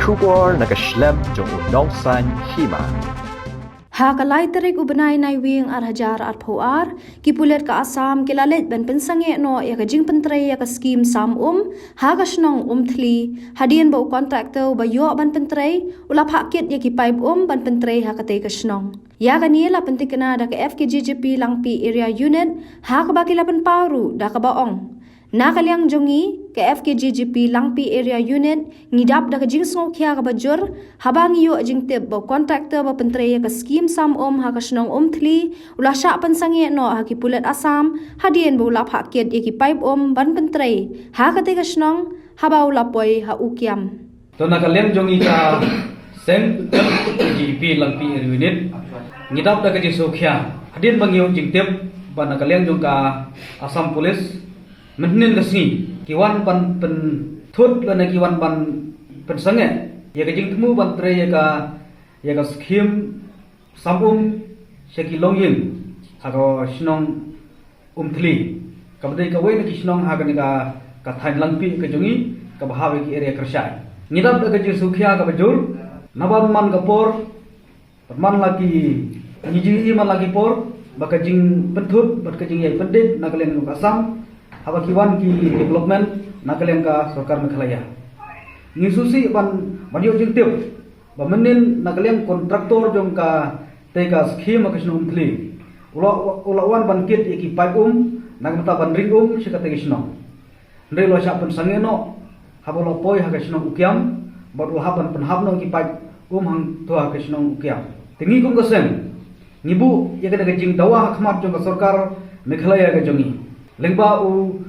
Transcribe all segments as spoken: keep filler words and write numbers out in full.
Khubor na ka shlem jong u Nongsaiñ Hima. Ha ka lai tarik u bnai Naiwieng ar hajar arphew ar, ki pulit ka Assam ki la leit ban pynsangeh noh ïa ka jingpyntrei ïa ka skhim sam um ha ka shnong Umthli, hadien ba u kontraktor ba ïoh ban pyntrei u la phah kit ïa ki paip um ban pyntrei ha katei ka shnong. Ïa kane la pyntikna da ka F K J G P Langpih Area Unit, ha kaba ki la pynpaw ruh da kaba ong: Na ka liang jong ngi, ka F K J G P Langpih Area Unit, ngi dap da ka jingsngewkhia kaba jur haba ngi ïoh jingtip ba u kontraktor ba pyntrei ïa ka skhim sam um ha ka shnong Umthli u la shah pynsangeh noh ha ki pulit Assam, hadien ba u la phah kit ïa ki paip um ban pyntrei ha katei ka shnong haba u la poi ha Ukiam. To na ka liang jong ngi ka seng G P Langpih Area Unit, ngi dap da ka jingsngewkhia hadien ba ngi ïoh jingtip ba na ka liang jong ka Assam Police mynhynnin ka sngi ki wan ban pynthut lane ki wan ban pynsangeh ïa ka jingthmu ban trei ïa ka, ïa ka skhim sam um sha ki longïing ha ka shnong Umthli, kaba dei kawei na ki shnong ha kane ka, ka thaiñ Langpih ka jong ngi, kaba hap ïa ki area Kyrshai. Ngi dap da ka jingsngewkhia kaba jur, naba man ka por, bad man la ki, ngi ju ïohi man la ki por ba ka jingpynthut bad ka jingïai pyndik na ka liang ka Assam, haba ki wan ki development na ka liang ka sorkar Meghalaya. Ngi sngewsih ban, ban ïoh jingtip ba mynhynnin na ka liang kontraktor jong katei ka skhim ha ka shnong Umthli u la, u la wan ban kit ïa ki paip um na ka bynta ban ring um sha katei ka shnong. Hynrei u la shah pynsangeh noh haba u la poi ha ka shnong Ukiam, bad u la hap ban pynhap noh ki paip um hangto ha ka shnong Ukiam. Te ngi kum ka seng ngi buh ïa kane ka jingdawa ha khmat jong ka sorkar Meghalaya ka jong ngi, lyngba u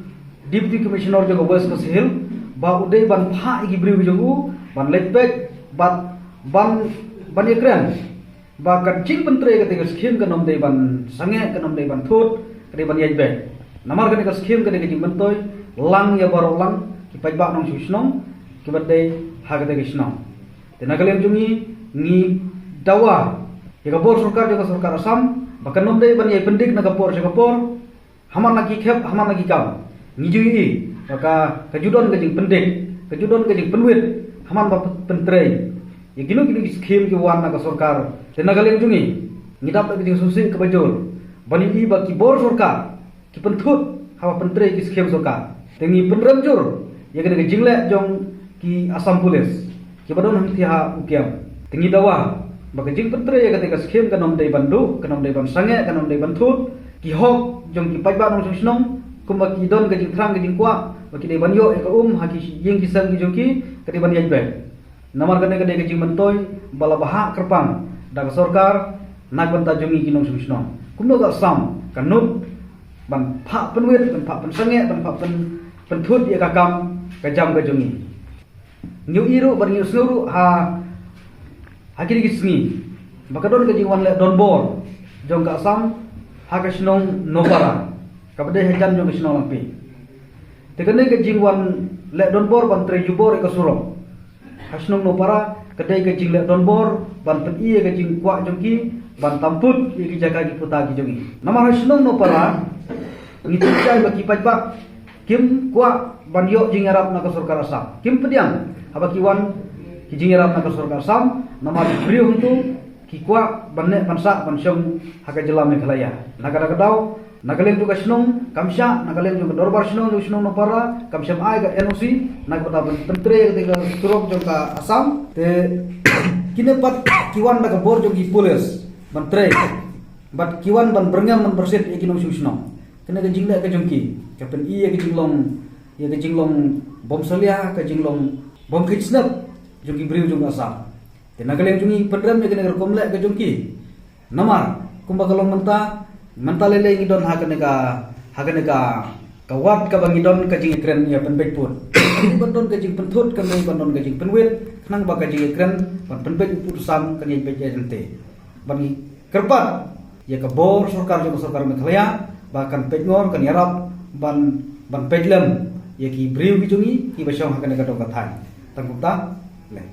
Deputy Commissioner jong ka West Khasi Hills, ba u dei ban phah ïa ki briew jong u ban leit peit bad ban, ban ïakren ba ka jingpyntrei katei ka skhim kan ym dei ban sangeh, kan ym dei ban thut, ka dei ban ïaid beit. Namar kane ka skhim ka dei ka jingmyntoi lang ïa baroh lang ki paidbah nongshong shnong kiba dei ha katei ka shnong. Te na ka liang jong ngi, ngi dawa ïa ka bor sorkar jong ka sorkar Assam ba kan ym dei ban ïai pyndik na ka por sha ka por, ha man la ki khep, ha man la ki kam. Ngi ju ïohi ba ka, ka ju don ka jingpyndik, ka ju don ka jingpynwit ha man ba pyn-, pyntrei ïa kino kino ki skhim ki wan na ka sorkar. Te na ka liang jong ngi, ngi dap da ka jingsngewsih kaba jur ban ïohi ba ki bor sorkar ki pynthut haba pyntrei ki skhim sorkar. Te ngi pynrem jur ïa kane ka jingleh jong ki Assam Police kiba don hangtei ha Ukiam. Te ngi dawa ba ka jingpyntrei ïa katei ka skhim kan ym dei ban duh, kan ym dei ban sangeh, kan ym dei ban thut. Ki hok jong ki paidbah nongshong shnong, kumba ki don ka jingthrang ka jingkwah ba ki dei ban ïoh ïa ka um ha ki ïing ki sem ki jong ki, ka dei ban ïaid beit. Namar kane ka dei ka jingmyntoi ba la bhah kyrpang da ka sorkar na ka bynta jong ngi ki nongshong shnong. Kumno ka Assam ka nud ban phah pynwit, ban phah pynsangeh, ban phah pyn-, pynthut ïa ka kam ka jam ka jong ngi. Ngi ïohi ruh bad ngi ïohsngew ruh ha, ha kine ki sngi ba ka don ka jingwan leh donbor jong ka Assam ha ka shnong Nopara, kaba dei hajan jong ka shnong Langpih. Te kane ka jingwan leh donbor ban trei jubor ïa ka surok ha shnong Nopara ka dei ka jingleh donbor ban pyni ïa ka jingkwah jong ki ban tamput ïa ki jaka ki puta ki jong ngi. Namar ha shnong Nopara ngi tip shai ba ki paidbah kim kwah ban ïoh jingïarap na ka sorkar Assam. Kim pdiang haba ki wan ki jingïarap na ka sorkar Assam, namar ki briew hangto ki kwah ban neh ban sah ban shong ha ka jylla Meghalaya. Na kata ka daw, na ka liang jong ka shnong kam shah, na ka liang jong ka dorbar shnong jong shnong Nopara kam shym ai ka N O C na ka bynta ban pyntrei ïa ka surok jong ka Assam. Te kine pat ki wan da ka bor jong ki pulit ban trei, bad ki wan ban byrngem ban byrsit ïa ki nongshong shnong. Kane ka jingleh ka jong ki ka pyni ïa ka jinglong, ïa ka jinglong bym salia, ka jinglong bym kheiñ snep jong ki briew jong ka Assam. Te na ka liang jong ngi pynrem ïa kane ka rukom leh ka jong ki. Namar kumba ka long mynta, mynta lei lei ngi don ha kane ka, ha kane ka, ka wad kaba ngi don ka jingïakren ïa pynbeit pud. Kan dei ban don ka jingpynthut, kan dei ban don ka jingpynwit, khnang ba ka jingïakren ban pynbeit pud u sam kan ïaid beit ïaid ryntih. Bad ngi kyrpad ïa ka bor sorkar jong ka sorkar Meghalaya ba kan peit ngor, kan ïarap ban, ban peit lem ïa ki briew ki jong ngi kiba shong ha kane ka dong ka thaiñ. Tang kumta lei.